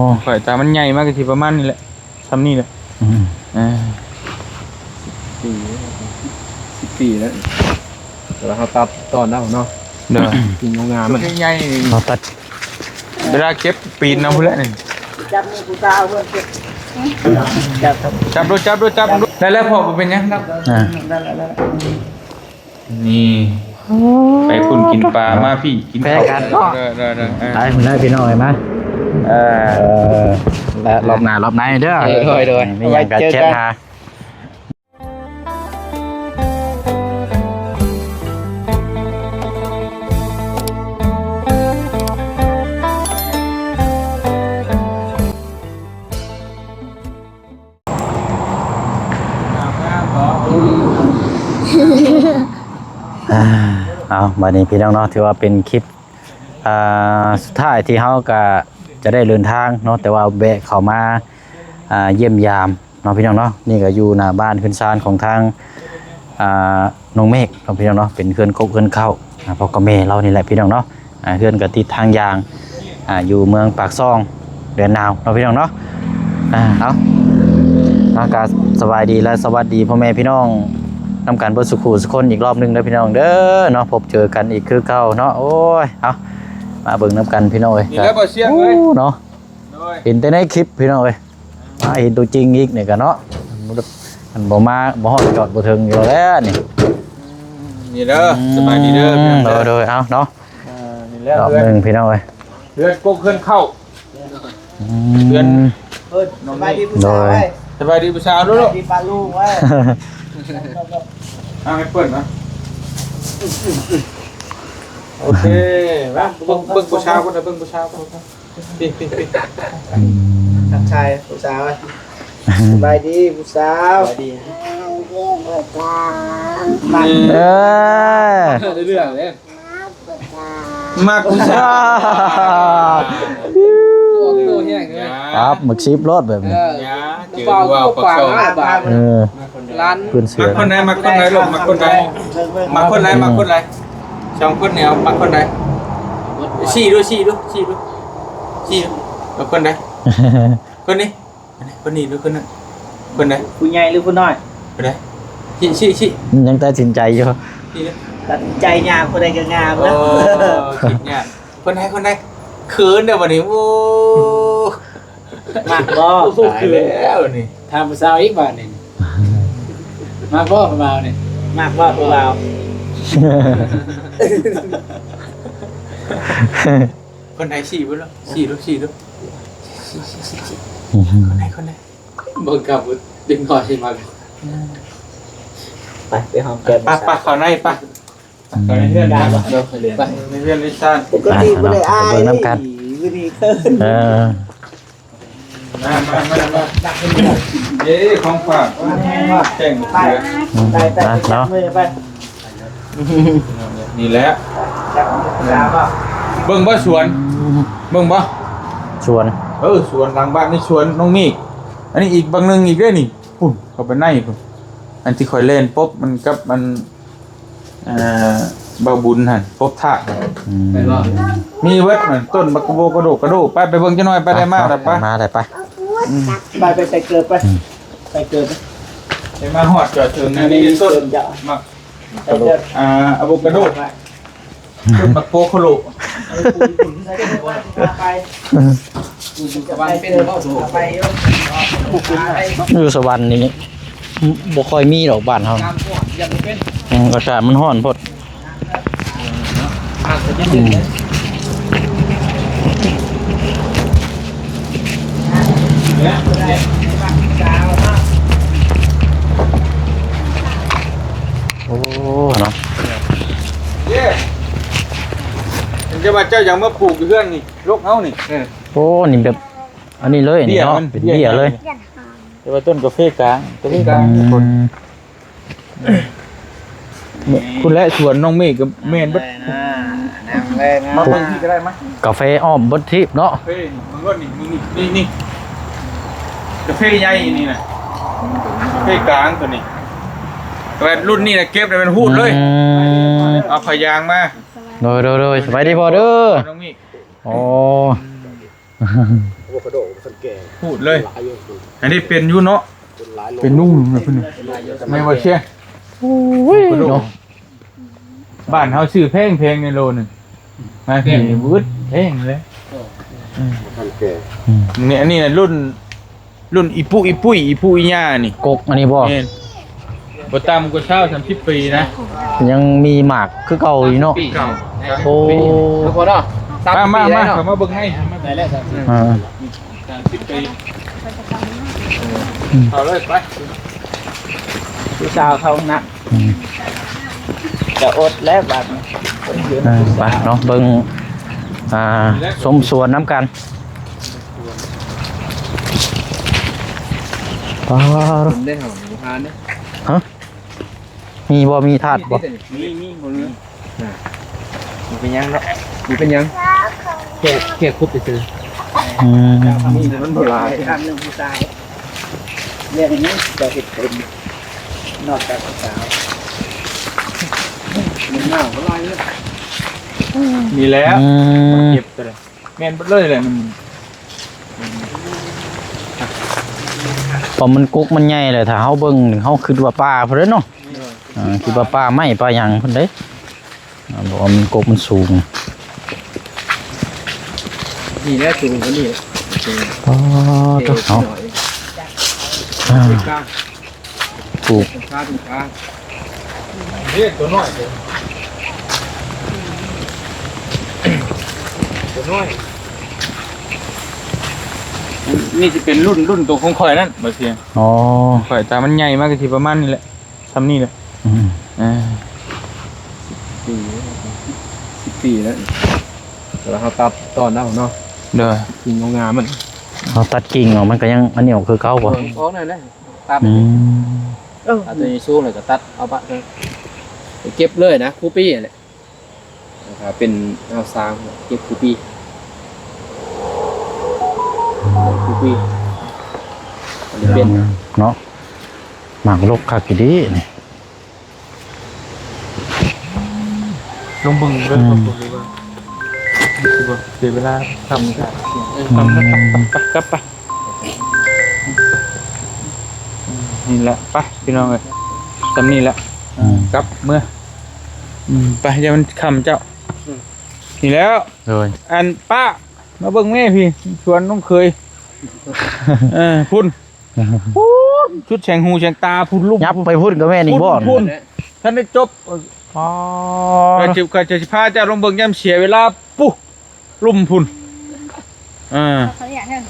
ອໍ ຂ້ອຍຕາມັນໃຫຍ່ມາກກໍຊິປະມານນີ້ແຫຼະ ຊ່ຳນີ້ແຫຼະ ອືມ ອ່າ ສິບປີ ສິບປີແລ້ວ ແຕ່ວ່າເຮົາຕັດຕອນເອົາເນາະ ໂດຍ ກິນງາມໆ ມັນໃຫຍ່ ເຮົາຕັດ ເວລາເກັບປີນເອົາພຸ້ນແຫຼະນີ້ ຈັບມືຜູ້ສາວເພິ່ນ ຈັບ ຈັບໂລດ ຈັບໂລດ ຈັບໂລດ ໄດ້ແລ້ວພໍ່ ບໍ່ເປັນຫຍັງດອກ ອ່າ ໄດ້ແລ້ວ ໄດ້ແລ້ວ ນີ້ ໂອ້ ໄປພຸ້ນກິນປາ ມາພີ້ກິນເຂົ້າ ແປກັນເນາະ ໄດ້ ໄດ້ ໄດ້ ໄປພຸ້ນເດີພີ່ນ້ອງເອີຍ ມາ ເອີ ເອີ ແລະ ລອບໜ້າລອບໃນເດີ ໂດຍ ໂດຍ ມີຫຍັງກໍແຊັດຫາ. ອ່າ ເອົາ ບາດນີ້ພີ່ນ້ອງເນາະ ຖືວ່າເປັນຄລິບ ອ່າ ສຸດທ້າຍທີ່ເຮົາກະຈະໄດ້ເດີນທາງເນາະ ແຕ່ວ່າແວະເຂົ້າມາ ອ່າ ຢ້ຽມຢາມ ເນາະພີ່ນ້ອງເນາະ ນີ້ກໍຢູ່ໜ້າບ້ານເຮືອນຊານຂອງທາງ ອ່າ ນ້ອງເມກເນາະພີ່ນ້ອງເນາະ ເປັນເຮືອນກົກເຮືອນເຄົ້າ ອ່າ ພໍ່ກັບແມ່ລາວນີ້ແຫຼະພີ່ນ້ອງເນາະ ອ່າ ເຮືອນກໍຕິດທາງຍ່າງ ອ່າ ຢູ່ເມືອງປາກຊ່ອງ ແດນນາວເນາະພີ່ນ້ອງເນາະ ອ່າ ເອົາ ເອົາ ກໍສະບາຍດີ ແລະ ສະຫວັດດີພໍ່ແມ່ພີ່ນ້ອງນຳກັນເບິດສູ່ຄູ່ສູ່ຄົນອີກລອບໜຶ່ງເດີພີ່ນ້ອງເດີເນາະ ພົບເຈີກັນອີກຄືເກົ່າເນາະ ໂອ້ຍ ເອົາ ມາເບິ່ງນຳກັນພີ່ນ້ອງເອີຍ ນີ້ແຫຼະບໍ່ສຽງເອີຍ ໂອ້ ເນາະ ໂດຍ ເຫັນແຕ່ໃນຄລິບພີ່ນ້ອງເອີຍ ມາເຫັນຕົວຈິງອີກນີ້ກະເນາະ ມັນບໍ່ມາ ບໍ່ຮອດຈອດບໍ່ເຖິງຢູ່ແລ້ວນີ້ ນີ້ເດີ ອືມ ສະບາຍດີເດີ ໂດຍ ໂດຍ ເອົາເນາະ ອ່າ ນີ້ແຫຼະ ລອບໜຶ່ງພີ່ນ້ອງເອີຍ ເຮືອນກົກເຮືອນເຄົ້າ ອືມ ເຮືອນ ເອີ ສະບາຍດີຜູ້ສາວເອີຍ ໂດຍ ສະບາຍດີຜູ້ສາວລູກ ສະບາຍດີປ້າລຸງເອີຍ ເອົາໃຫ້ເພິ່ນນະ ໂອເຄ ມາ ເບິ່ງ ເບິ່ງຜູ້ສາວກ່ອນນະ ເບິ່ງຜູ້ສາວກ່ອນ ອືມ ທັກທາຍຜູ້ສາວ ສະບາຍດີຜູ້ສາວ ສະບາຍດີ ມັກ ເອີ ເລື່ອງເດ້ ມັກຜູ້ສາວ ອອກໂຕແຮງເລີຍ ປັບໝາກສິບໂລດແບບນີ້ ເອີ ຢ່າ ເຈີຜູ້ບ່າວປາກຊ່ອງ ເອີ ຫຼານ ເພິ່ນເຊື່ອ ມັກຄົນໃດ ມັກຄົນໃດລູກ ມັກຄົນໃດ ມັກຄົນໃດ ມັກຄົນໃດ ສອງຄົນນີ້ເອົາ ມັກຄົນໃດ ຊີ້ດູ ຊີ້ດູ ຊີ້ດູ ຊີ້ດູ ມັກຄົນໃດ ຄົນນີ້ ອັນນີ້ ຄົນນີ້ຫຼືຄົນນັ້ນ ຄົນໃດ ຜູ້ໃຫຍ່ຫຼືຜູ້ນ້ອຍ ຄົນໃດ ຊີ້ ຊີ້ ຊີ້ ຍັງຕັດສິນໃຈຢູ່ ຊີ້ເດີ ຕັດສິນໃຈຍາກ ຜູ້ໃດກໍງາມ ໂອ້ ຄິດຍາກ ຄົນໃດ ຄົນໃດ ເຂີນເດີບັດນີ້ ໂອ້ ມັກບໍ່ ຕາຍແລ້ວນີ້ ຖາມຜູ້ສາວອີກບາດນີ້ ມັກບໍ່ຜູ້ບ່າວນີ້ ມັກບໍ່ຜູ້ບ່າວ ຄົນໃດ ຊີ້ເບິ່ງດູ ຊີ້ດູ ຊີ້ດູ ຊີ້ ຊີ້ ຊີ້ ຄົນໃດ ຄົນໃດ ເບິ່ງກັບເດັກນ້ອຍທີ່ມັກ ໄປ ໄປຫອມແກ້ມ ໄປ ໄປ ເຂົ້າໃນ ໄປ ເຂົ້າໃນເຮືອນ ໄປ ໄປ ໃນເຮືອນໃນຊານ ປົກກະຕິບໍ່ໄດ້ອາຍ ເບິ່ງນຳກັນ ມື້ນີ້ເຂີນ ເອີ ມາ ມາ ມາ ມາ ເອີ ຂອງຝາກ ແຈ້ງເສືອ ໄປ ໄປ ໄປ ເນາະ ຈັບມືໄປ ນີ້ແຫຼະ ເບິ່ງບໍ່ສວນ ເບິ່ງບໍ່ ສວນ ເອີ ສວນຫຼັງບ້ານນີ້ ສວນນ້ອງມີກ ອັນນີ້ອີກບັກໜຶ່ງອີກເດ້ນີ້ ພຸ້ນ ເຂົ້າໄປໃນພຸ້ນ ອັນທີ່ຂ້ອຍແລ່ນປົບມັນກັບມັນ ອ່າ ບ່າວບຸນຫັ້ນ ປົບທາດ ອືມ ມີເບິດນັ້ນ ຕົ້ນບັກກະໂບກະໂດກະໂດ ໄປ ໄປເບິ່ງຈັກໜ່ອຍ ໄປ ໄດ້ມາແລ້ວ ໄປ ມາແລ້ວ ໄປ ອືມ ໄປ ໄປໃສ່ເກີບໄປ ອືມ ໃສ່ເກີບໄປ ໄດ້ມາຮອດຈອດເຖິງ ອັນນີ້ຕົ້ນໝາກ ອ່າ ອາໂວກາໂດ ຕົ້ນໝາກໂປໂຄໂລ ຢູ່ສະຫວັນນີ້ບໍ່ຄ່ອຍມີດອກບ້ານເຮົາ ອືມ ອາກາດມັນຮ້ອນໂພດ ອືມ ໂອ້ ເນາະ ເຈົ້າວ່າເຈົ້າຢາກມາປູກຢູ່ເຮືອນນີ້ ລົກເຮົານີ້ ເອີ ໂອ້ ນີ້ແບບ ອັນນີ້ເລີຍ ເບ້ຍເນາະ ເປັນເບ້ຍເລີຍ ແຕ່ວ່າຕົ້ນກາເຟກາງ ກາເຟກາງ ອືມ ພຸ້ນແຫຼະ ສວນນ້ອງເມກກໍແມ່ນເບິດ ມາເບິ່ງທີ່ກໍໄດ້ມາ ກາເຟອ້ອມເບິດທີບເນາະ ເອີ ເບິ່ງກ່ອນນີ້ ນີ້ ນີ້ ກາເຟໃຫຍ່ນີ້ນະ ກາເຟກາງຕົວນີ້ ແຕ່ວ່າລຸ້ນນີ້ນະເກັບໄດ້ແມ່ນຮູດເລີຍ ອືມ ເອົາຜ້າຢາງມາ ໂດຍ ໂດຍ ໂດຍ ສະບາຍດີພໍ່ເດີ ນ້ອງເມກ ໂອ້ ອາໂວຄາໂດ ພູດເລີຍ. ອັນນີ້ເປັນຢູ່ເນາະ ເປັນໜຸ່ມເລີຍເພິ່ນ ແມ່ນບໍ່ເຊຍ? ໂອ້ຍເນາະ ບ້ານເຮົາຊື້ແພງໆ ໃນໂລໜຶ່ງ ມາພີ້ນີ້ບໍ່ອຶດ ແພງເລີຍ. ອືມ ນີ້ ອັນນີ້ລຸ້ນ ລຸ້ນອີປຸອີປຸອີປຸອີຍ່ານີ້ ກົກອັນນີ້ບໍ່? ແມ່ນ ບໍ່ຕ່ຳກວ່າຊາວສາມສິບປີນະ ຍັງມີໝາກຄືເກົ່າຢູ່ເນາະ. ໂອ້ ມາ ມາ ມາ ເຂົ້າມາເບິ່ງໃນ ອ່າ ສາມສິບປີ ເຂົ້າເລີຍໄປ ຜູ້ສາວເຂົ້າຫ້ອງນ້ຳ ອືມ ຈະອົດແລ້ວບາດນີ້ ເອີ ໄປເນາະ ເບິ່ງ ອ່າ ຊົມສວນນຳກັນ. ປາ ໄດ້ເຮົາ ຮະ ມີບໍ່ ມີທາດບໍ່? ມີ ມີ ບໍ່ມີ ອ່າ ບໍ່ເປັນຫຍັງເນາະ ບໍ່ເປັນຫຍັງ ແຄ່ ແຄ່ຄຸບຊື່ໆ. ອືມ ມີ ມັນບໍ່ຫຼາຍ ທາງໜຶ່ງຜູ້ສາວ ແລ້ວນີ້ຈະເຮັດເປັນ ນອກຈາກຜູ້ສາວ ມັນໜາວບໍ່ຫຼາຍເລີຍ ນີ້ແຫຼະ ອືມ ເກັບກໍໄດ້ ແມ່ນເບິດເລີຍແຫຼະ ມັນ ເພາະມັນກົກມັນໃຫຍ່ແຫຼະ ຖ້າເຮົາເບິ່ງເຮົາຄິດວ່າປ່າພຸ້ນເດ້ເນາະ ເອີ ຄິດວ່າປ່າໄມ້ປ່າຫຍັງພຸ້ນເດ້ ອ່າ ເພາະວ່າມັນກົກມັນສູງ ນີ້ແຫຼະສູງກວ່ານີ້ແຫຼະ ອໍ ເອີ ເນາະ ອ່າ ປູກ ເດ້ ຕົວນ້ອຍ ຕົວນ້ອຍ ນີ້ຊິເປັນລຸ້ນ ລຸ້ນໂຕຂອງຂ້ອຍນັ້ນ ບໍ່ເຊຍ ອໍ ຂ້ອຍ ຕາມັນໃຫຍ່ມາກະຊິປະມານນີ້ແຫຼະ ຊ່ຳນີ້ແຫຼະ ອືມ ອ່າ ສິບປີ ສິບປີແລ້ວ ແຕ່ວ່າເຮົາຕັດຕອນເອົາເນາະ ໂດຍ ກິ່ງງາມໆມັນ ເຮົາຕັດກິ່ງອອກ ມັນກະຍັງອັນນີ້ອອກຄືເກົ່າບໍ່? ອອກນັ້ນແຫຼະ ຕັດ ອືມ ເອີ ເອົາໂຕນີ້ສູງແລ້ວກະຕັດເອົາປະ ໄປເກັບເລີຍນະ ຄູ່ປີຫັ້ນແຫຼະ ຖ້າເປັນເອົາສາງເກັບຄູ່ປີ ເກັບຄູ່ປີ ອັນນີ້ເປັນເນາະ ໝາກລົກຄັກອີ່ຫຼີນີ້. ລົງເບິ່ງເດີ ອືມ ວ່າ ຊິບໍ່ເສຍເວລາ ຄ່ຳ ຄ່ຳ ອືມ ກັບ ກັບ ໄປ ນີ້ລະ ໄປ ພີ່ນ້ອງເອີຍ ຊ່ຳນີ້ລະ ອືມ ກັບເມືອ ອືມ ໄປ ຢ່າມັນຄ່ຳເຈົ້າ ອືມ ນີ້ແລ້ວ ໂດຍ ອັນ ປ້າ ມາເບິ່ງແມ່ພີ້ ສວນນ້ອງເຂີຍ ເອີ ພຸ້ນ ພຸ້ນ ສຸດແສງຫູແສງຕາພຸ້ນ ລຸ່ມ ຍັບໄປພຸ້ນກະແມ່ນອີກບໍ່ ພຸ້ນ ພຸ້ນ ທັນໄດ້ຈົບ ອໍ ຂ້ອຍຈະ ຂ້ອຍຈະຊິພາເຈົ້າລົງເບິ່ງ ຢ້ານເສຍເວລາ ປຸ ລຸ່ມພຸ້ນ ເອີ ເຂົາຢາກເຖິງ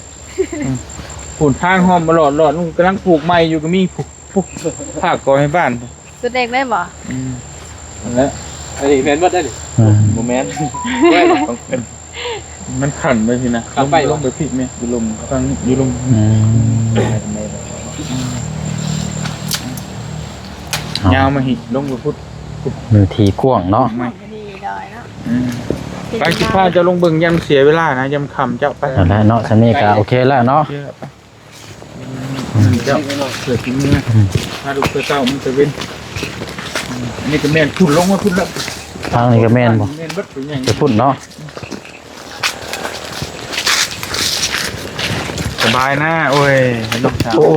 ພຸ້ນ ທາງຫ້ອມມາຫຼອດໆ ກຳລັງປູກໃໝ່ຢູ່ກະມີ ພຸ້ນ ພາກກໍໃຫ້ບ້ານ ສຸດເດັກເລີຍບໍ່? ອືມ ນັ້ນແຫຼະ ອັນນີ້ແມ່ນເບິດເດ້ນີ້ ອືມ ບໍ່ແມ່ນ ແມ່ນ ມັນຂັ້ນໄປພີ້ນະ ຂ້າມໄປ ລົງ ລົງໄປພີ້ແມ່ ຢູ່ລຸ່ມ ຝັ່ງຢູ່ລຸ່ມ ອືມ ຍາວມາພີ້ ລົງໄປພຸ້ນ ເນື້ອທີ່ກວ້າງເນາະ ອືມ ໄປ ຊິພາເຈົ້າລົງເບິ່ງ ຢ້ານເສຍເວລານະ ຢ້ານຄ່ຳເຈົ້າ ໄປ ນັ້ນແຫຼະເນາະ ຊ່ຳນີ້ກະໂອເຄແລ້ວເນາະ ໂອເຄແລ້ວ ໄປ ອືມ ເຈົ້າ ເກີດກິນເມືອ ອືມ ພາລູກໄປເຊົ້າ ມັນຕະເວັນ ອືມ ອັນນີ້ກະແມ່ນ ພຸ້ນ ລົງມາພຸ້ນລະ ທາງນີ້ກະແມ່ນບໍ່ ແມ່ນເບິດ ໄປພຸ້ນເນາະ ສະບາຍນະ ໂອ້ຍ ເຫັນລູກສາວ ໂອ້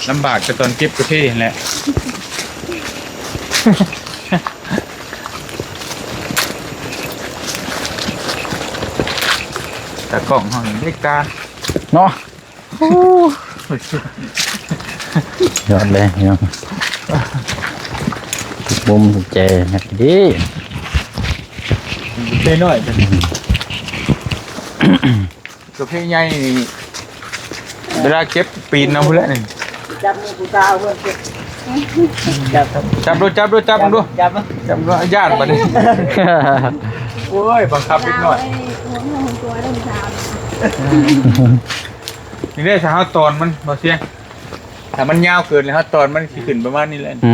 ລຳບາກແຕ່ຕອນເກັບກາເຟຫັ້ນແຫຼະ ຕາກ້ອງເຮົານີ້ເດັກກາເນາະ ໂອ້ ຍອດເລີຍພີ່ນ້ອງ ມຸມແຈແມັກດີ ເດ້ນ້ອຍ ກາເຟໃຫຍ່ນີ້ ເວລາເກັບປີນນຳພຸ້ນແຫຼະນີ້ ຈັບມືຜູ້ສາວເພິ່ນ ຈັບ ຈັບດູ ຈັບດູ ຈັບເບິ່ງດູ ຈັບ ຈັບດູ ຢ້ານບາດນີ້ ໂອ້ຍ ບັງຄັບເດັກນ້ອຍ ນີ້ເດ້ ຖ້າເຮົາຕອນມັນບໍ່ເຊຍ ຖ້າມັນຍາວເກີນແລ້ວ ເຮົາຕອນມັນຊິຂຶ້ນປະມານນີ້ແຫຼະ ອື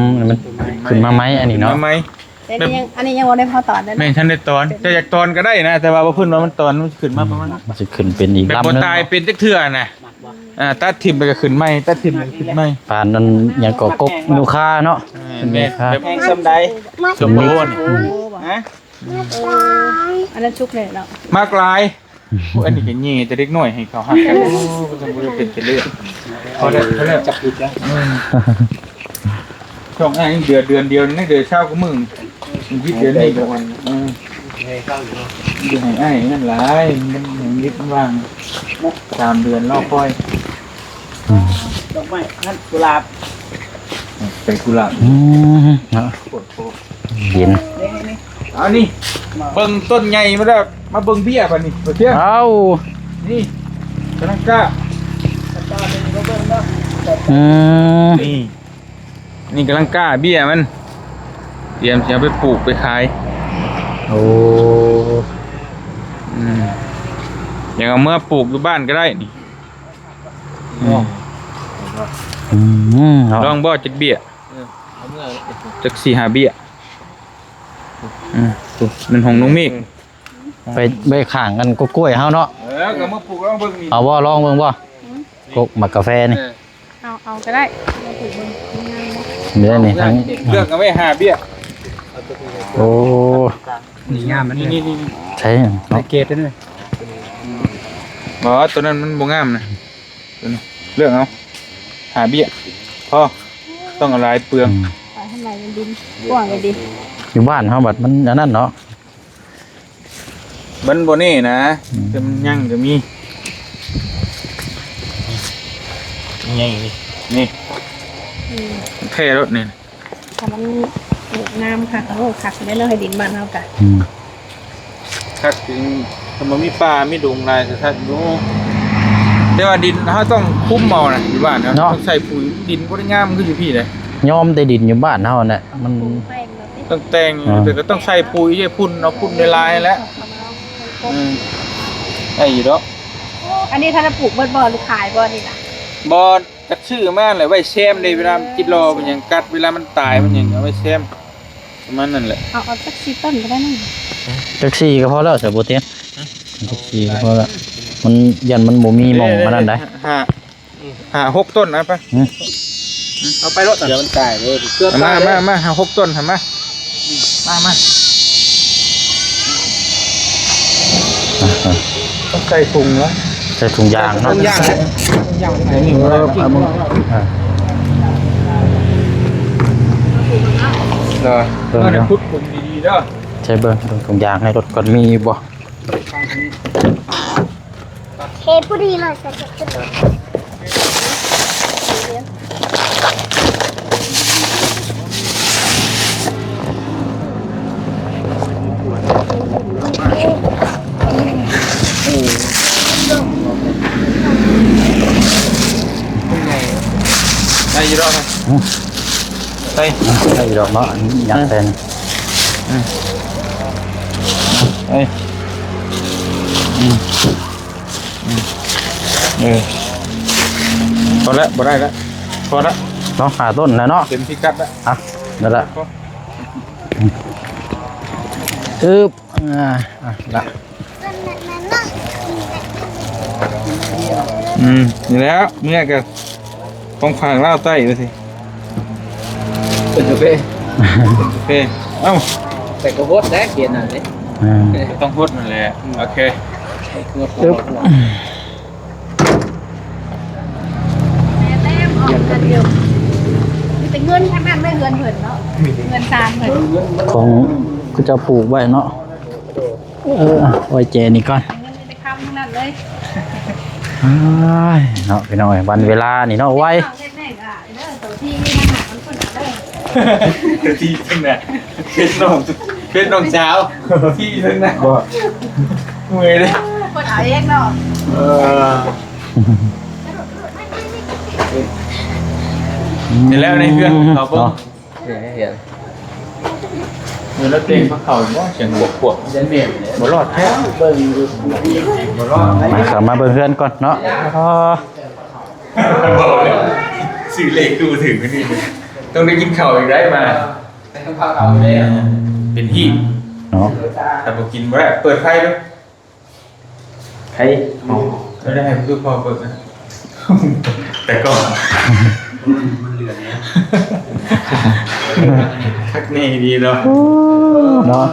ມ ມັນຂຶ້ນມາໃໝ່ ອັນນີ້ເນາະ ຂຶ້ນມາໃໝ່ ແຕ່ນີ້ຍັງ ອັນນີ້ຍັງບໍ່ໄດ້ພໍຕອນເດ້ ແມ່ນ ທັນໄດ້ຕອນ ເຈົ້າຢາກຕອນກະໄດ້ນະ ແຕ່ວ່າບໍ່ເພິ່ນວ່າມັນຕອນ ມັນຊິຂຶ້ນມາປະມານ ອືມ ມັນຊິຂຶ້ນເປັນອີກລຳໜຶ່ງ ແບບບໍ່ຕາຍເປັນຈັກເທື່ອນະ ອ່າ ຕັດຖິ້ມແລ້ວກະຂຶ້ນໃໝ່ ຕັດຖິ້ມແລ້ວກະຂຶ້ນໃໝ່ ປານນັ້ນຫຍັງກໍ ກົກຢູຄາເນາະ ເອີ ແມ່ນ ແບບແຮງຊ່ຳໃດ ສົມບູນ ອືມ ຮະ ເອີ ອັນນັ້ນສຸກແລ້ວເນາະ ມັກຫຼາຍ. ໂອ້ ອັນນີ້ກໍແຍ່ແຕ່ເດັກນ້ອຍໃຫ້ເຂົາຮັກກັນ. ໂອ້ ມັນບໍ່ໄດ້ເປັນໄປເລີຍ. ພໍແລ້ວ ພໍແລ້ວ ຈັບຜິດນະ. ອືມ ຊ່ວງອ້າຍຍັງເດືອນ ເດືອນດຽວນີ້ ເດືອນຊາວກວ່າມື້ ມັນຜິດເດືອນນີ້. ເອີ ຢ່າໃຫ້ອ້າຍນັ້ນຫຼາຍ ມັນຍັງເຮັດມັນວ່າງ ສາມເດືອນລໍຄອຍ. ອືມ ດອກໄມ້ຫັ້ນ ກຸຫຼາບ ເປັນກຸຫຼາບ. ອືມ ເນາະ ໂອ້ໂຫ ເຢັນ. ເອົານີ້ ເບິ່ງຕົ້ນໃຫຍ່ມາແລ້ວ ມາເບິ່ງເບ້ຍບາດນີ້ ບໍ່ເຊື່ອ. ເອົາ ນີ້ກຳລັງກ້າ. ອືມ ນີ້ ນີ້ກຳລັງກ້າເບ້ຍມັນ ຕຽມຊິເອົາໄປປູກໄປຂາຍ. ໂອ້ ອືມ ຢາກເອົາເມືອປູກຢູ່ບ້ານກໍໄດ້ນີ້. ອືມ ອືມ ເນາະ ລອງບໍ່ ຈັກເບ້ຍ? ເອີ ເອົາເມືອ ຈັກສີ່ຫ້າເບ້ຍ. ອືມ ໂອ້ ແມ່ນຂອງນ້ອງເມກ. ໄປ ໄປຂ້າງກັນກັບກ້ວຍເຮົາເນາະ. ເອີ ກໍມາປູກລອງເບິ່ງນີ້. ເອົາບໍ່? ລອງເບິ່ງບໍ່? ອືມ ກົກໝາກກາແຟນີ້. ເອີ ເອົາ ເອົາກໍໄດ້ ມາປູກເບິ່ງ ງາມບໍ່? ນີ້ ນີ້ທາງ ເລືອກເອົາໄວ້ຫ້າເບ້ຍ. ໂອ້ ນີ້ງາມອັນນີ້ ນີ້ ນີ້ ນີ້ ໃຊ່ເນາະ ເກດນີ້. ບໍ່ ຕົວນັ້ນມັນບໍ່ງາມນະ ຕົວນີ້ເລືອກເອົາ ຫ້າເບ້ຍພໍ ຕ້ອງເອົາຫຼາຍເປືອງ. ອືມ ໄປທາງໃດມັນດິນກວ້າງກໍດີ. ຢູ່ບ້ານເຮົາບັດມັນອັນນັ້ນເນາະ. ມັນບໍ່ແນ່ນະ ອືມ ແຕ່ມັນຍັງກໍມີ ໃຫຍ່ນີ້ ນີ້ ອືມ ແທ້ໂລດນີ້. ຖ້າມັນງາມຄັກ ໂອ້ ຄັກແລ້ວເນາະ ໃຫ້ດິນບ້ານເຮົາກະ ອືມ ຄັກຈິງ. ຖ້າມັນມີປ່າມີດົງຫຼາຍກໍຄັກຢູ່ ແຕ່ວ່າດິນເຮົາຕ້ອງຄຸມເອົານະ ຢູ່ບ້ານເຮົາເນາະ ຕ້ອງໃສ່ປຸຍ. ດິນບໍ່ໄດ້ງາມຄືຢູ່ພີ້ເດ້ ຍອມແຕ່ດິນຢູ່ບ້ານເຮົານະ ມັນ ຕ້ອງແຕ່ງ ອ່າ ແຕ່ກໍຕ້ອງໃສ່ປຸຍ ເອົາຝຸ່ນ ເອົາຝຸ່ນຫຼາຍໆແຫຼະ. ອືມ ໄດ້ຢູ່ດອກ. ອັນນີ້ທ່ານໄດ້ປູກເບິດບໍ່ ຫຼືຂາຍບໍ່ນີ້ນະ? ບໍ່ ຈັກຊື້ມາແຫຼະໄວ້ແຊມເດ້ ເວລາຕິດລໍ້ເປັນຫຍັງກັດ ເວລາມັນຕາຍມັນຫຍັງ ເອົາໄວ້ແຊມ ປະມານນັ້ນແຫຼະ. ເອົາ ເອົາຈັກສີ່ຕົ້ນກໍໄດ້ນະ ຈັກສີ່ກໍພໍແລ້ວ ສາວໂບຕຽນ. ຈັກສີ່ກໍພໍແລ້ວ ມັນ ຢ້ານມັນບໍ່ມີໝ່ອງອັນນັ້ນໃດ໋. ຫ້າ ຫ້າຫົກຕົ້ນ ເອົາໄປ ຫືມ ເອົາໄປໂລດ ດຽວມັນຕາຍເດ້. ເກືອບຕາຍ ມາ ມາ ມາ ຫ້າຫົກຕົ້ນຫັ້ນ ມາ ມາ ມາ. ອ່າ ຕ້ອງໃສ່ຖົງເນາະ ໃສ່ຖົງຢາງເນາະ ຖົງຢາງ ຖົງຢາງ. ເອີ ເອົາ ອ່າ ເດີ ເບິ່ງ ເດີ ເດີ ຂຸດຂຸມດີໆເດີ. ໃສ່ເບິ່ງ ເບິ່ງຖົງຢາງໃນລົດກ່ອນ ມີຢູ່ບໍ່? ເທຜູ້ດີໜ້ອຍ ໃສ່ເທຜູ້ດີ. ໄດ້ຢູ່ດອກ ໄດ້ ໄດ້ຢູ່ດອກເນາະ ຍັງແຕ່ນ ເອີ ອືມ ເອີ ພໍແລ້ວ ບໍ່ໄດ້ແລ້ວ ພໍແລ້ວ ເນາະ ຫ້າຕົ້ນແລ້ວເນາະ ເຕັມພິກັດແລ້ວ. ອ່ະ ນັ້ນແຫຼະ ອຶບ ອ່າ ອ່ະ ລະ ອືມ ນີ້ແຫຼະ ເມືອກະ ຂອງຝາກລາວໃຕ້ວ່າຊິ ເປັນກາເຟ ເປັນກາເຟ. ເອົ້າ ແຕ່ກໍຫົດແຫຼະ ກຽນນັ້ນເດ້ ອ່າ ກໍຕ້ອງຫົດນັ້ນແຫຼະ. ໂອເຄ ອຶບ ມີແຕ່ເງິນທັງນັ້ນເລີຍ ເຮືອນເພິ່ນເນາະ ເຮືອນຊານເພິ່ນ ຂອງເຂົາເຈົ້າປູກໄວ້ເນາະ. ເອີ ອ້ອຍແຈນີ້ກ່ອນ ເງິນມີແຕ່ຄຳທັງນັ້ນເລີຍ. ອ້າຍ ເນາະ ພີ່ນ້ອງເອີຍ ວັນເວລານີ້ເນາະ ໄວ ເຮັດແມ່ງ ເດີ ໂຕທີ່ນີ້ນະ ມັນເພິ່ນເດີ ທີ່ເພິ່ນນະ ເປັນນ້ອງ ເປັນນ້ອງສາວ ທີ່ເພິ່ນນະ ບໍ່ ເມື່ອຍເດ້ ເພິ່ນເອົາເອງເນາະ. ເອີ ເຫັນແລ້ວໃນເຮືອນເຂົາເບິ່ງ ເນາະ ເອີ ແລ້ວເຕະພວກເຂົາບໍ່ ສຽງບວກໆ ບໍ່ລອດແທ້ ເບິ່ງຢູ່ ບໍ່ລອດ. ມາ ເຂົ້າມາເບິ່ງເຮືອນກ່ອນເນາະ. ອໍ ບອກແລ້ວ ຊື້ເລກຄືບໍ່ຖືກນີ້ ຕ້ອງໄດ້ກິນເຂົ້າອີກໄດ້ມາ ເປັນຮີດເນາະ ຖ້າບໍ່ກິນບໍ່ໄດ້. ເປີດໄຟດູ. ໃຜ ເອົາໃຫ້ຄືພໍ່ເປີດນະ ແຕ່ກໍມັນເຫຼືອນນະ ຄັກແນ່ດີເນາະ ເນາະ.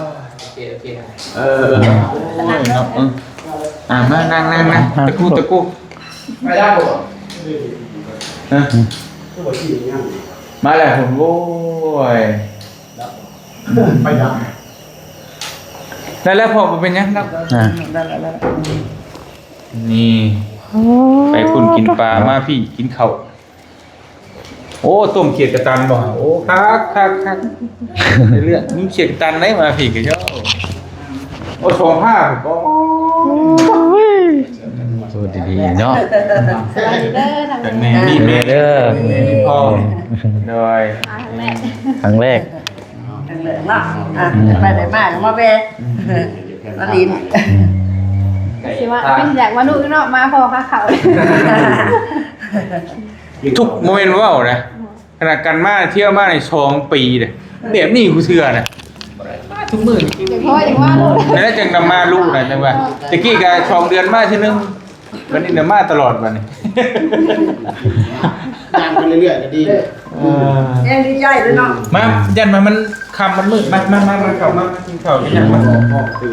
ເອີ ໂອ້ຍເນາະ ເອີ ອ່າ ມາ ນັ່ງ ນັ່ງ ນັ່ງ ຕະກູ ຕະກູ ໄປໄດ້ບໍ່? ຮະ? ມາແລ້ວພຸ້ນ ໂອ້ຍ ໄປໄດ້ ໄດ້ແລ້ວພໍ່ ບໍ່ເປັນຫຍັງດອກ ອ່າ ໄດ້ແລ້ວ ໄດ້ແລ້ວ ນີ້ ໂອ້ ໄປພຸ້ນກິນປາ ມາພີ້ກິນເຂົ້າ. ໂອ້ ຕົ້ມຂຽດກະຕັນບໍ່? ໂອ້ ຄັກ ຄັກ ຄັກ ເລື່ອງມີຂຽດກະຕັນໄດ້ມາພີ້ກະເຈົ້າ ໂອ້ ສອງພາບບໍ່? ໂອ້ຍ ໂອ້ ດີໆເນາະ ສະບາຍດີເດີ ທັງແມ່ ມີແມ່ເດີ ມີພໍ່ ໂດຍ ຄັ້ງແລກ ຄັ້ງແລກ ຄັ້ງແລກເນາະ ອ່ະ ໄດ້ໄປໄດ້ມາກະມາແວ່ ມາຫຼິ້ນ ຊິວ່າເປັນຢາກມາດຸເນາະ ມາພໍພາເຂົ້າ ທຸກ ບໍ່ແມ່ນເວົ້ານະ ຂະໜາດກັນມາ ທ່ຽວມາໃນສອງປີເດ້ ແບບນີ້ກູເທື່ອນະ ທຸກມື້ ຢາກພໍຢາກມາໂລດ ນັ້ນແຫຼະ ຈັ່ງນຳມາລຸນະ ຈັ່ງວ່າ ແຕ່ກີ້ກະສອງເດືອນມາເທື່ອໜຶ່ງ ບັດນີ້ນະມາຕະຫຼອດບັດນີ້ ຍ່າງໄປເລື້ອຍໆກະດີ ເອີ ແຮງດີໃຈເລີຍເນາະ ມາ ຢ້ານວ່າມັນຄ່ຳມັນມືດ ມາ ມາ ມາ ມາ ເຂົ້າມາ ມາກິນເຂົ້າກິນຫຍັງ ມາ ເອີ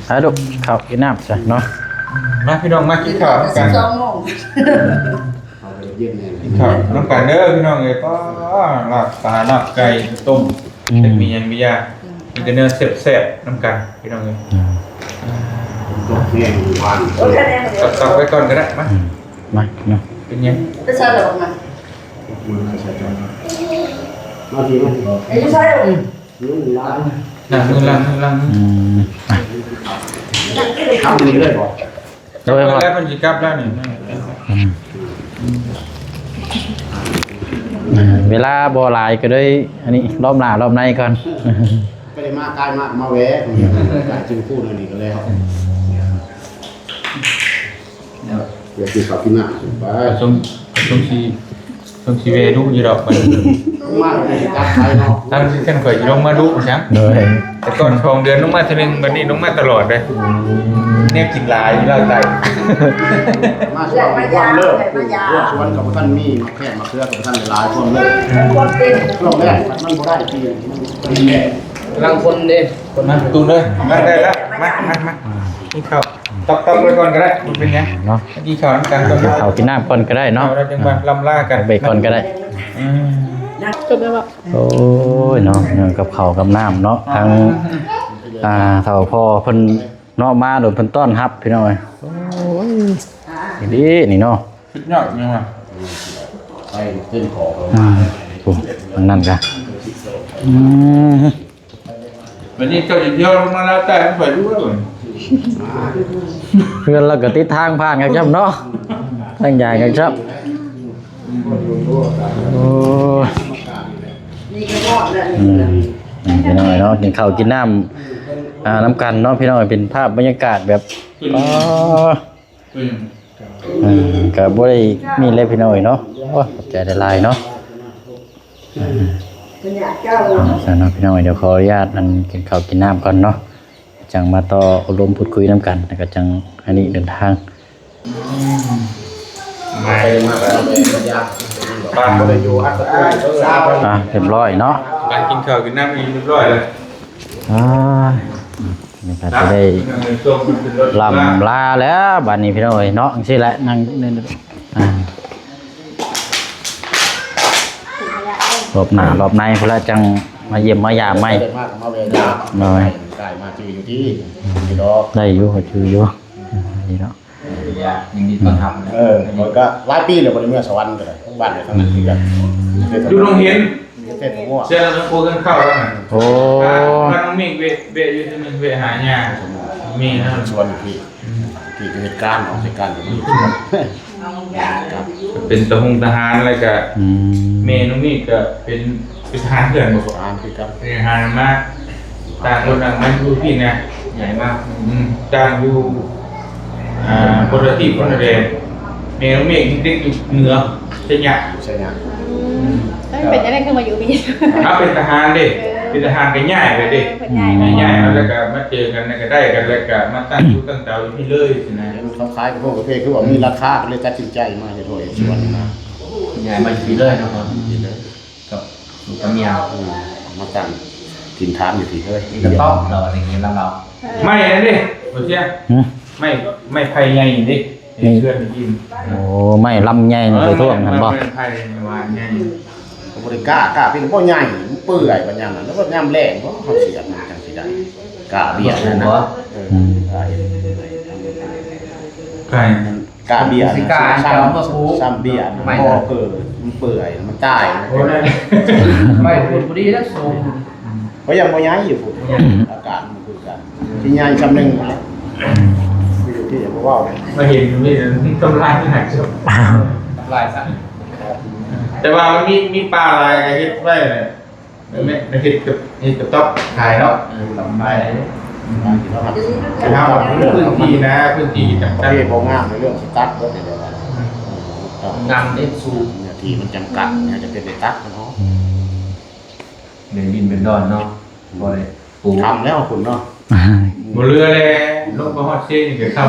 ເອົາລູກ ເຂົ້າກິນນ້ຳຊະເນາະ ມາພີ່ນ້ອງ ມາກິນເຂົ້ານຳກັນ ສິບສອງໂມງ ກິນເຂົ້ານຳກັນເດີພີ່ນ້ອງເອີຍ ປ້າ ລາບປາ ລາບໄກ່ ຕົ້ມ ອືມ ຈັກມີຫຍັງມີຢ່າ ມີແຕ່ແນວແຊບໆນຳກັນພີ່ນ້ອງເອີຍ ອືມ ຕັກໆໄວ້ກ່ອນກະໄດ້ ມາ ອືມ ມາເນາະ ເປັນຫຍັງ ໄປໃສ່ແລ້ວມາ ມາ ມາ ມາ ມາ ຢູ່ໃສ ອືມ ລ້າງມື ລ້າງມື ລ້າງມື ອືມ ທຳນີ້ເລີຍບໍ່? ໂດຍ ແລ້ວເພິ່ນຊິກັບແລ້ວນີ້ ອືມ ເວລາບໍ່ຫຼາຍກະເລີຍ ອັນນີ້ ລອບໜ້າລອບໃນກ່ອນ ກະໄດ້ມາ ກາຍມາ ມາແວ່ ກາຍຈຶ່ງຄູ້ໜ້ອຍນີ້ກະແລ້ວ ເພື່ອກິນເຂົ້າກິນນ້ຳໄປ ສົມ ສົມຊິ ສົມຊິແວ່ດຸຢູ່ດອກ ມາກະໄດ້ຈັດໄປເນາະ ທາງທີ່ຄັນຂ້ອຍຊິລົງມາດຸຊັ້ນ ໂດຍ ແຕ່ກ່ອນສອງເດືອນລົງມາເທື່ອໜຶ່ງ ບັດນີ້ລົງມາຕະຫຼອດເດ້ ແນວກິນຫຼາຍຢູ່ລາວໃຕ້ ມາຊ່ວງພວມເລີກ ສວນກະບໍ່ທັນມີ ໝາກແຂ້ງໝາກເຂືອກະບໍ່ທັນໄດ້ຫຼາຍ ພວມເລີກ ຊ່ວງແລກມັນບໍ່ໄດ້ປີ ກຳລັງຄົນເດ້ ຄົນ ມາຕູເລີຍ ມາໄດ້ລະ ມາ ມາ ມາ ກິນເຂົ້າ ຕັກໆໄວ້ກ່ອນກະໄດ້ ບໍ່ເປັນຫຍັງເນາະ ກິນເຂົ້ານຳກັນກ່ອນ ກິນເຂົ້າກິນນ້ຳກ່ອນກະໄດ້ເນາະ ແລ້ວຈັ່ງວ່າລ່ຳລາກັນໄປກ່ອນກະໄດ້ ອືມ ຈົບແລ້ວບໍ່? ໂອ້ຍເນາະ ເລື່ອງກັບເຂົ້າກັບນ້ຳເນາະ ທັງ ອ່າ ເຖົ້າພໍ່ເພິ່ນເນາະ ມາໂດຍເພິ່ນຕ້ອນຮັບພີ່ນ້ອງເອີຍ ໂອ້ຍ ດີນີ້ເນາະ ສຸດຍອດຍັງວ່າ ໄປເຕັມຂໍ ອືມ ໂອ້ ອັນນັ້ນກະ ອືມ ວັນນີ້ເຈົ້າຊິທ່ຽວມາລາວໃຕ້ ມັນໄປດ້ວຍ ເຮືອນລາວກະຕິດທາງຜ່ານກັນຊ້ຳເນາະ ທາງຍາຍກັນຊ້ຳ ໂອ້ ນີ້ກະຮອດແລ້ວ ອືມ ພີ່ນ້ອງເນາະ ກິນເຂົ້າກິນນ້ຳ ອ່າ ນຳກັນເນາະ ພີ່ນ້ອງ ເປັນພາບບັນຍາກາດແບບ ອໍ ອ່າ ກະບໍ່ໄດ້ມີແລ້ວພີ່ນ້ອງເອີຍເນາະ ໂອ້ ຂອບໃຈຫຼາຍໆເນາະ ອ່າ ຊັ້ນເນາະພີ່ນ້ອງເອີຍ ດຽວຂໍອະນຸຍາດອັນກິນເຂົ້າກິນນ້ຳກ່ອນເນາະ ຈັ່ງມາຕໍ່ອົບຮົມພູດຄຸຍນຳກັນ ແລ້ວກະຈັ່ງອັນນີ້ເດີນທາງ ມາ ອ່າ ຮຽບຮ້ອຍເນາະ ການກິນເຂົ້າກິນນ້ຳອີ່ຮຽບຮ້ອຍແລ້ວ ອ່າ ນີ້ກະຈະໄດ້ລ່ຳລາແລ້ວບາດນີ້ພີ່ນ້ອງເອີຍເນາະ ຈັ່ງຊີ້ແຫຼະ ນັ່ງ ອ່າ ລອບໜ້າລອບໃນພຸ້ນລະຈັ່ງມາຢ້ຽມມາຢາມໃໝ່ ໄດ້ມາກະມາແວ່ຢາມ ໂດຍ ກາຍມາຈື່ຢູ່ທີ່ ນີ້ດອກ ໄດ້ຢູ່ ຈື່ຢູ່ ນີ້ເນາະ ຍິນດີຕ້ອນຮັບ ເອີ ຂ້ອຍກະຫຼາຍປີແລ້ວບໍ່ໄດ້ເມືອສະຫວັນກະໄດ້ ບ້ານກະທາງນັ້ນຄືກັນ ຢູ່ໜອງເຫັນ ເສດຫົວ ເສດຫົວ ເຮືອນເຂົ້າແລ້ວນະ ໂອ້ ພານ້ອງມິກແວ່ ແວ່ຢູ່ເທື່ອໜຶ່ງ ແວ່ຫາຍ່າ ມີນະ ສວນຢູ່ພີ້ ອືມ ທີ່ເຮັດການ ເຮັດການຢູ່ພີ້ ເປັນຕະຫົງທະຫານ ແລ້ວກະ ອືມ ແມ່ນ້ອງມິກກະເປັນ ເປັນທະຫານຄືກັນບໍ່? ທະຫານຄືກັນ ເປັນທະຫານມາ ຕ່າງຄົນຕ່າງມາຢູ່ພີ້ນະ ຍ້າຍມາ ອືມ ຕ່າງຢູ່ ອ່າ ຄົນລະທີ່ຄົນລະແດນ ແມ່ນ້ອງເມກນີ້ຕິດຢູ່ເໜືອ ໄຊຍະ ໄຊຍະ ອືມ ເປັນຈັ່ງໃດຄືມາຢູ່ພີ້? ເຮົາເປັນທະຫານເດ້ ເປັນທະຫານກະຍ້າຍໄປເດ້ ເອີ ເພິ່ນຍ້າຍ ອືມ ຍ້າຍມາແລ້ວກະມາເຈີກັນ ແລ້ວກະໄດ້ກັນ ແລ້ວກະມາຕັ້ງຢູ່ຕັ້ງເຕົາຢູ່ພີ້ເລີຍຊີ້ນະ ເຫັນເຂົາຂາຍກະໂພກກະເພຄືວ່າມີລາຄາ ກະເລີຍຕັດສິນໃຈມາເຮັດໄຮ່ເຮັດສວນນະ ຍ້າຍມາຢູ່ພີ້ເລີຍເນາະ ຢູ່ພີ້ເລີຍ ກັບລູກກັບເມຍ ອືມ ມາຕັ້ງ ກິນທານຢູ່ທີ່ເຮີ້ຍ ມີກະຕ້ອງລາວ ໄດ້ຍິນລາວ ໄມ້ອັນນີ້ເດ້ ບໍ່ເຊື່ອ ຫຶ? ໄມ້ ໄມ້ໄຜ່ໃຫຍ່ນີ້ເດ້ ນີ້ ເຮືອນໄດ້ຍິນ ໂອ້ ໄມ້ລຳໃຫຍ່ນີ້ໄປທ່ວມຫັ້ນບໍ່? ໄມ້ ໄມ້ໄຜ່ຫວານໃຫຍ່ ກໍບໍ່ໄດ້ກ້າ ກ້າເປັນບໍ່ໃຫຍ່ ມັນເປື່ອຍບັດຍາມນັ້ນ ແລ້ວບັດຍາມແລ້ງບໍ່ ເຮົາສຽບມັນຈັ່ງຊິໄດ້ ກ້າເບ້ຍນັ້ນນະ ບໍ່ ເອີ ອືມ ກ້າເຮັດ ໄກ່ ກາເບ້ຍ ຊິກາ ຊ້ຳ ເຈົ້າເມື່ອ ຊ້ຳເບ້ຍ ມັນບໍ່ເປີດ ມັນເປື່ອຍ ມັນຕາຍ ໂອ້ຍ ໄປພຸ້ນພໍດີແລ້ວ ເພາະຍັງບໍ່ໃຫຍ່ຢູ່ພຸ້ນ ອາກາດມັນຄືກັນ ຊິໃຫຍ່ຊ່ຳໜຶ່ງ ຢູ່ທີ່ບໍ່ເວົ້າເດ້ ມາເຫັນຢູ່ນີ້ ມັນທຳລາຍຫຍັງ ທຳລາຍຊະ ແຕ່ວ່າມັນມີ ມີປ່າຫຼາຍກໍເຮັດໄວ້ ເອີ ແມ່ນ ເຮັດກັບ ເຮັດກະຕ໊ອບຂາຍເນາະ ເອີ ຂາຍ ເຮົາພື້ນທີ່ນະ ພື້ນທີ່ຈຳກັດ ປະເທດບໍ່ງາມໃນເລື່ອງຊິຕັດເບິດນີ້ແຫຼະ ອືມ ງາມເດ້ ສູງ ເນື້ອທີ່ມັນຈຳກັດ ອືມ ເຮົາຈະເປັນໄດ້ຕັດມັນເນາະ ອືມ ເປັນດິນເປັນດອນເນາະ ອືມ ບໍ່ໄດ້ປູກ ຄ່ຳແລ້ວພຸ້ນເນາະ ບໍ່ເຫຼືອແລ້ວ ລົງໄປຮອດເຊນີ້ກໍຄ່ຳ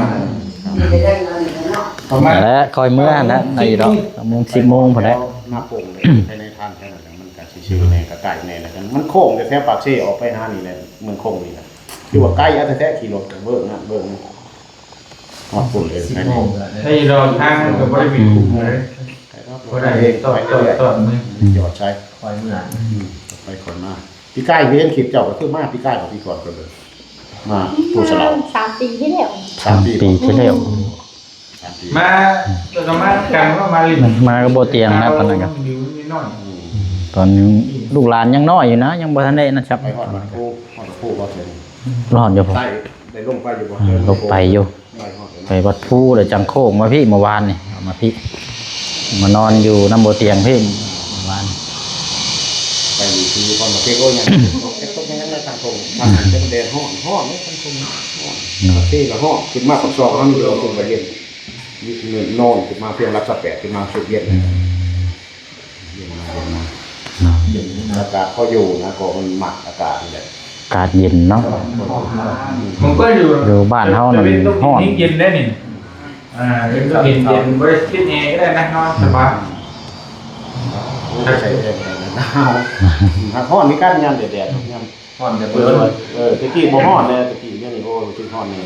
ປະມານ ແລະ ຄ່ອຍເມືອຫັ້ນນະ ໄດ້ຢູ່ດອກ ເກົ້າໂມງ ສິບໂມງພຸ້ນແຫຼະ ມາໂປ່ງເລີຍ ພາຍໃນທາງແຖວນັ້ນ ມັນກະຊິຊື່ແດ່ ກະໃກ້ແດ່ ແລ້ວມັນໂຄ້ງແຖວປາກເຊອອກໄປຫານີ້ແຫຼະ ເມືອງຄົງນີ້ແຫຼະ ຄືວ່າໄກເອົາແທ້ໆ ຂີ່ລົດເບິ່ງນັ້ນເບິ່ງຮອດພຸ້ນເລີຍ ສິບໂມງ ໄດ້ຢູ່ດອກ ທາງມັນກໍບໍ່ໄດ້ເປັນຂຸມເລີຍ ບໍ່ໄດ້ເຮັດຕອດໆ ຕອດ ຕອດ ຕອດ ຢອດໃສ່ ຄ່ອຍເມືອ ອືມ ຄ່ອຍໄປຄ່ອຍມາ ປີກາຍເຫັນຄລິບເຈົ້າກໍຄືມາ ປີກາຍກັບປີກ່ອນກໍເລີຍ ມາພູສະເຫຼາ ສາມປີທີ່ແລ້ວ ສາມປີ ສາມປີທີ່ແລ້ວ ມາ ແລ້ວກໍມາກັນວ່າມາຫຼິ້ນ ມາກັບບໍ່ຕຽງນະຕອນນັ້ນກໍ ຕອນນັ້ນລູກຫຼານຍັງນ້ອຍຢູ່ນະ ຍັງບໍ່ທັນໄດ້ນັ້ນຊັບ ໄປຮອດວັດພູ ຮອດວັດພູບໍ່ເຖິງ ຮອດຢູ່ບໍ່ ໄດ້ລົງໄປຢູ່ບໍ່ ເອີ ລົງໄປຢູ່ ໄປຮອດ ໄປວັດພູ ແລ້ວຈັ່ງໂຄ້ງມາພີ້ ເມື່ອວານນີ້ ເອົາມາພີ້ ມານອນຢູ່ນຳບໍ່ຕຽງພີ້ ເມື່ອວານ ໄປຢູ່ທີ່ຄອນມາເກັກ ໂອ້ຍ ຍັງຕົກຍັງໄດ້ທາງໂຄ້ງ ທາງນັ້ນແຕ່ມັນແດດຮ້ອນ ຮ້ອນເດ້ທາງໂຄ້ງ ຮ້ອນ ເນາະ ປາກເຊກໍຮ້ອນ ຂຶ້ນມາປາກຊ່ອງເຮົານີ້ກໍເປັນວ່າເຢັນ ມີເງິນນອນຂຶ້ນມາພຽງຫຼັກຊາວແປດ ຂຶ້ນມາສຸດເຢັນ ອືມ ເຢັນມາ ເຢັນມາ ເນາະ ເຢັນ ອາກາດພໍຢູ່ນະ ກໍມັນມັກອາກາດນີ້ແຫຼະ ອາກາດເຢັນເນາະ ມັນກໍຢູ່ ຢູ່ບ້ານເຮົານັ້ນຮ້ອນ ເຢັນໄດ້ນີ້ ອ່າ ເຢັນກໍເຢັນ ເຢັນ ບໍ່ໄດ້ຕິດແອກໍໄດ້ນະ ນອນສະບາຍ ອືມ ບໍ່ໃສ່ແອກໍໄດ້ນະ ໜາວ ມັນຮ້ອນຄືກັນຍາມແດດໆ ຍາມ ຮ້ອນແຕ່ເບິ່ງ ເອີ ແຕ່ກີ້ບໍ່ຮ້ອນແດ່ ແຕ່ກີ້ດຽວນີ້ ໂອ້ຍ ຄືຮ້ອນແດ່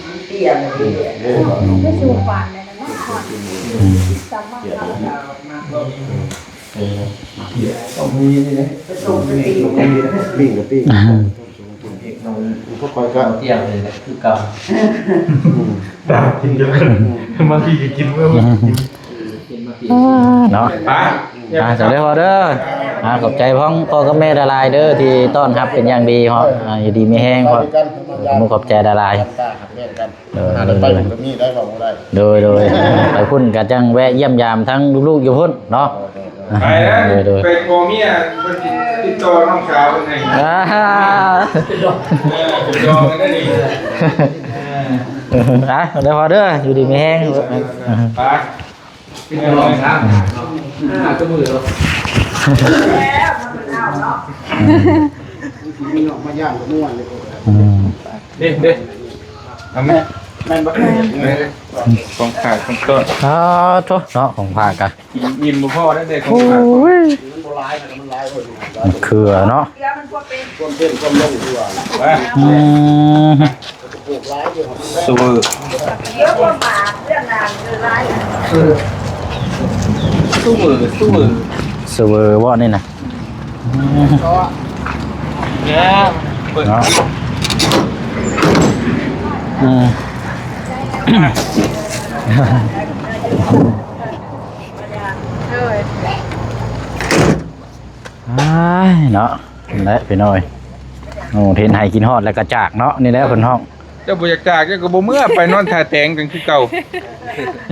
ເປັນເລື່ອງຂອງ ໄປສູ່ບ້ານແລ້ວນະ ຮ້ອນ ອືມ ສາມາດ ເອີ ຕ້ອງມີນີ້ເດ້ ໄປສົ່ງໄປ ປີ້ງກະປີ້ງ ອ່າ ພວກຂ້ອຍກໍຕຽງເລີຍແຫຼະ ຄືເກົ່າ ອືມ ຕາມກິນກັນ ອືມ ມາພີ່ກໍກິນ ເມື່ອ ກິນມາພີ່ ເນາະ ໄປ ອ່າ ຈັ່ງໃດພໍເດີ ອ່າ ຂອບໃຈພໍ່ ພໍ່ກັບແມ່ຫຼາຍໆເດີ ທີ່ຕ້ອນຮັບເປັນຢ່າງດີເນາະ ອ່າ ຢູ່ດີມີແຮງພໍ່ ຂອບໃຈຫຼາຍໆ ເອີ ໄປພຸ້ນກໍມີໄດ້ ເວົ້າບໍ່ໄດ້ ໂດຍໆ ໄປພຸ້ນກໍຈັ່ງແວະຢ້ຽມຢາມທັງລູກໆຢູ່ພຸ້ນເນາະ ໂດຍໆ ໄປແລ້ວ ໂດຍໆ ໄປຜົວເມຍ ເພິ່ນຕິດ ຕິດຕໍ່ນ້ອງສາວເພິ່ນໃຫ້ ອ່າ ເອີ ເປັນດອງກັນໄດ້ນີ້ ອ່າ ເດີພໍ່ເດີ ຢູ່ດີມີແຮງ ໄປ ເປັນດອງກັນ ອ່າ ຕົບມືເນາະ ອືມ ເດ້ ເດ້ ເອົາແມ່ ແມ່ນບໍ່ ຂອງຝາກຂອງຕົ້ອນ ສາທຸເນາະ ຂອງຝາກກະ ອີ່ມບໍ່ພໍໄດ້ ໄດ້ຂອງຝາກ ໂອ້ຍ ມັນບໍ່ຫຼາຍນະ ມັນຫຼາຍເວີ້ຍ ມະເຂືອເນາະ ຄວາມເປັນຄວາມລົງທີ່ວ່າ ອືມ ສະເຫວີ ສະເຫວີ ສະເຫວີ ສະເຫວີບໍ່ນີ້ນະ ອືມ ເອີ ເນາະ ອືມ ອ້າຍເນາະ ນັ້ນແຫຼະພີ່ນ້ອງເອີຍ ໂອ້ ເຫັນໃຫ້ກິນຮອດແລ້ວກະຈາກເນາະ ນີ້ແຫຼະເພິ່ນຮ້ອງ ເຈົ້າບໍ່ຢາກຈາກ ເຈົ້າກໍບໍ່ເມືອ ໄປນອນທ່າແຕງກັນຄືເກົ່າ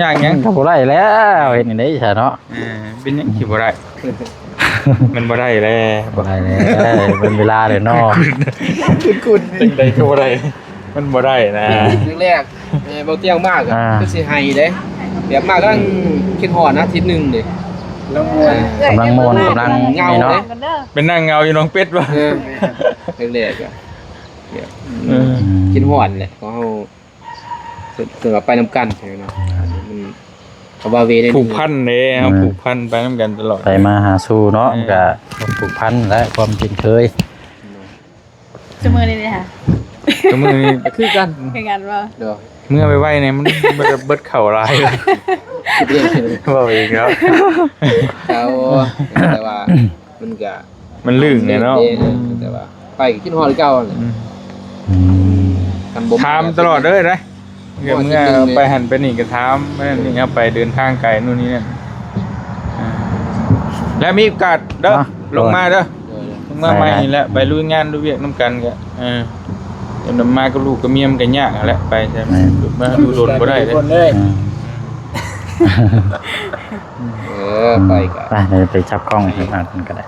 ຍາກຫຍັງ ມັນກໍບໍ່ໄດ້ແລ້ວ ເຮັດຈັ່ງໃດຊະເນາະ ເອີ ເປັນຫຍັງຊິບໍ່ໄດ້ ມັນບໍ່ໄດ້ແລ້ວ ບໍ່ໄດ້ແລ້ວ ເປັນເວລາແລ້ວເນາະ ຄຸ້ນໆ ຈັ່ງໃດກໍບໍ່ໄດ້ ມັນບໍ່ໄດ້ນະ ແລກ ເອີ ບໍ່ຕຽງມາກ ອ່າ ຄືຊິໄຫ້ເດ້ ແບບມາກຳລັງຄິດຮອດນະ ອາທິດໜຶ່ງເດ້ ກຳລັງມ່ວນ ກຳລັງມ່ວນ ກຳລັງເຫງົາເນາະ ເດ້ ໄປນັ່ງເຫງົາຢູ່ໜອງເປັດບໍ່ ເອີ ແລກໆ ອະ ເອີ ອືມ ຄິດຮອດແຫຼະ ຂອງເຮົາ ເຖິງວ່າໄປນຳກັນເນາະ ມັນ ເຂົາວ່າເວໃນ ຜູກພັນເດ້ ເຮົາ ອືມ ຜູກພັນໄປນຳກັນຕະຫຼອດ ໄປມາຫາສູ່ເນາະ ເອີ ມັນກະຜູກພັນແລະຄວາມຄຸ້ນເຄີຍ ເນາະ ຊຸມື້ນີ້ເດ້ຫະ ຊຸມື້ນີ້ຄືກັນ ຄືກັນບໍ່? ໂດຍ ເມື່ອໄວໆນີ້ມັນ ມັນຈະເບິດເຂົ້າຫຼາຍ ເວົ້າອີກແລ້ວ ເຈົ້າ ແຕ່ວ່າມັນກະ ມັນລຶ້ງແດ່ເນາະ ເອີ ແຕ່ວ່າໄປກໍຄິດຮອດຄືເກົ່າແຫຼະ ອືມ ອືມ ຄັນບໍ່ ຖາມຕະຫຼອດເດີ ໄດ້ ເມື່ອໄປຫັ້ນໄປນີ້ກໍຖາມ ອັນນີ້ເຮົາໄປເດີນທາງໄກ ໂນ່ນນີ້ນັ້ນ ອ່າ ແລ້ວມີໂອກາດເດີ ເນາະ ລົງມາເດີ ໂດຍ ລົງມາໃໝ່ນີ້ແຫຼະ ໄປລຸຍງານລຸຍວຽກນຳກັນກໍ ເອີ ເດີນນຳມາກັບລູກກັບເມຍມັນກໍຍາກຫັ້ນແຫຼະ ໄປໃສ ແມ່ນ ມາຢູ່ດົນບໍ່ໄດ້ເດ້ ອືມ ເອີ ໄປກໍ ໄປ ໄປຈັບກ້ອງທາງນັ້ນກໍໄດ້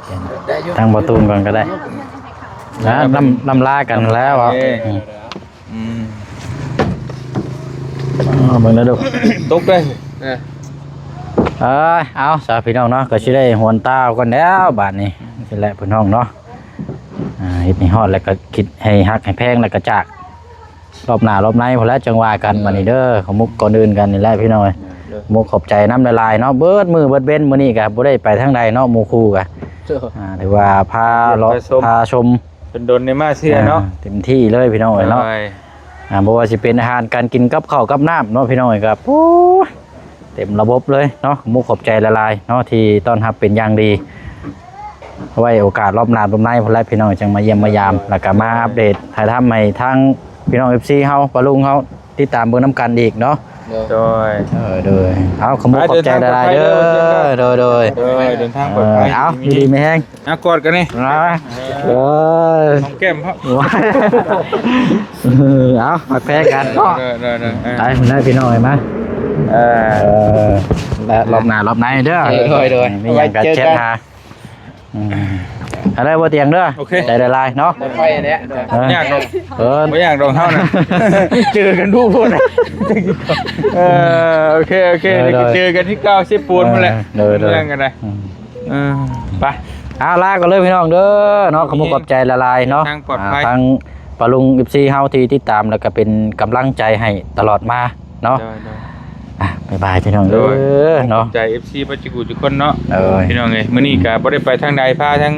ໄດ້ຢູ່ ທາງບໍ່ຕູນກ່ອນກໍໄດ້ ນະ ລຳ ລຳລາກັນແລ້ວ ເອີ ອືມ ອືມ ເອົາເບິ່ງເດີ ຕົກເດ້ ເອີ ເອີຍ ເອົາຊະພີ່ນ້ອງເນາະ ກໍຊິໄດ້ຫວນຕາເອົາກ່ອນແລ້ວບາດນີ້ ຊີ້ແຫຼະພີ່ນ້ອງເນາະ ອ່າ ເຮັດໃຫ້ຮອດແລ້ວກໍຄິດໃຫ້ຮັກໃຫ້ແພງແລ້ວກໍຈາກ ລອບໜ້າລອບໃນພຸ້ນແຫຼະ ຈັ່ງວ່າກັນ ເອີ ບາດນີ້ເດີ ຂໍມຸກກ່ອນອື່ນກັນນີ້ແຫຼະພີ່ນ້ອງເອີຍ ເອີ ມຸກຂອບໃຈນຳຫຼາຍໆເນາະ ເບິດມື້ເບິດເວັນ ມື້ນີ້ກໍບໍ່ໄດ້ໄປທາງໃດເນາະ ໝູ່ຄູ່ກໍ ເອີ ອ່າ ຖືວ່າພາເລາະ ພາຊົມ ພາຊົມ ດົນໆໄດ້ມາເທື່ອເນາະ ອ່າ ເຕັມທີ່ເລີຍພີ່ນ້ອງເອີຍເນາະ ໂດຍ ອ່າ ບໍ່ວ່າຊິເປັນອາຫານການກິນ ກັບເຂົ້າກັບນ້ຳເນາະ ພີ່ນ້ອງເອີຍ ກໍ ໂອ້ຍ ເຕັມລະບົບເລີຍເນາະ ຂອບມຸກຂອບໃຈຫຼາຍໆເນາະ ທີ່ຕ້ອນຮັບເປັນຢ່າງດີ ໄວ້ໂອກາດລອບໜ້າລອບໃນພຸ້ນແຫຼະ ພີ່ນ້ອງ ຈັ່ງມາຢ້ຽມມາຢາມ ໂດຍ ແລ້ວກໍມາອັບເດດຖ່າຍທຳໃຫ້ທາງພີ່ນ້ອງ ເອັຟຊີ ເຮົາ ປ້າລຸງເຮົາ ຕິດຕາມເບິ່ງນຳກັນອີກເນາະ ໂດຍ ໂດຍ ເອີ ໂດຍ ເອົາ ຂອບມຸກຂອບໃຈຫຼາຍໆເດີ ເດີນທາງປອດໄພເດີ ໂດຍ ໂດຍ ເດີນທາງປອດໄພ ເອີ ເອົາ ຢູ່ດີມີແຮງ ອ່ະ ກອດກັນນີ້ ເອີ ເອີຍ ຫອມແກ້ມເຮົາ ເອີ ເອົາ ຮັກແພງກັນເນາະ ເດີໆໆ ໄປພຸ້ນແຫຼະພີ່ນ້ອງເອີຍ ມາ ເອີ ເອີ ແລະ ລອບໜ້າລອບໃນເດີ ໂດຍໆ ມີຫຍັງກໍແຊັດຫາ ອືມ ເອົາເດີ ບໍ່ຕຽງເດີ ໂອເຄ ໃຈລາຍໆເນາະ ໄປແລ້ວ ເອີ ຍາກດອກ ເອີ ບໍ່ຍາກດອກເຮົານະ ເຈີກັນດູໂພດ ເອີ ໂອເຄ ໂອເຄ ໂດຍໆ ເຈີກັນທີ່ເກົ່າ ເຊໂປນພຸ້ນແຫຼະ ເອີ ໂດຍໆ ເມືອງກັນໄດ້ ອືມ ເອີ ໄປ ອ່າ ລາກ່ອນເລີຍພີ່ນ້ອງເດີເນາະ ຂອບຄຸນຂອບໃຈຫຼາຍໆເນາະ ທາງປອດໄພ ອ່າ ທາງປ້າລຸງ ເອັຟຊີ ເຮົາທີ່ຕິດຕາມ ແລ້ວກໍເປັນກຳລັງໃຈໃຫ້ຕະຫຼອດມາເນາະ ໂດຍໆ ອ່າ ບາຍບາຍພີ່ນ້ອງເດີ ໂດຍ ເນາະ ຂອບໃຈ ເອັຟຊີ ເບິດສູ່ຜູ້ສູ່ຄົນເນາະ ໂດຍ ພີ່ນ້ອງເອີຍ ມື້ນີ້ກໍບໍ່ໄດ້ໄປທາງໃດ ພາທາງ